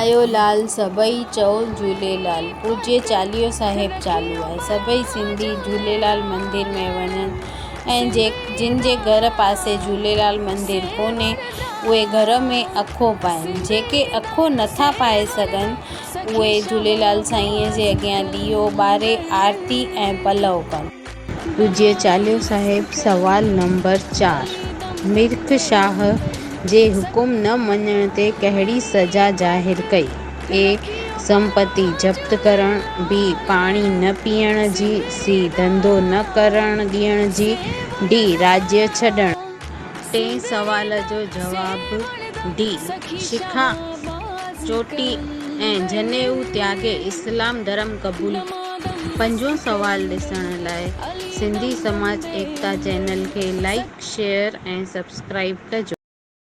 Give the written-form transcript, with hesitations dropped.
آيو لال سڀئي چئو جهوليلال. پوڄي چاليهو صاحب چالو آهي. سڀئي سنڌي جهوليلال مندر ۾ وڃن ۽ جن جي گهر پاسي جهوليلال مندر ڪونهي اهي گهر ۾ اکو پائن. جيڪي اکو نٿا پائي سگهن اهي جهوليلال سائينء جي اڳيان ڏيئو ٻاري آرتي ۽ پلئو ڪن. پوڄي چاليهو صاحب سوال نمبر چار مرک شاهه جي حڪم نه مڃڻ تي ڪهڙي سزا ظاهر ڪئي؟ اي. سمپتي ضبط ڪرڻ، بي. پاڻي نه پيئڻ جي، سي. ڌنڌو نه ڪرڻ ڏيڻ جي، ڊي. راڄ ڇڏڻ. ٽئين سوال جو جواب ڊي. شکا، چوٽي ۽ جنيئو تياڳي اسلام ڌرم قبول ڪيو. پنجون سوال ڏسڻ لاء سنڌي سماج ايڪتا چينل کي لائيڪ، شيئر ۽ سبسڪرائيب ڪجو.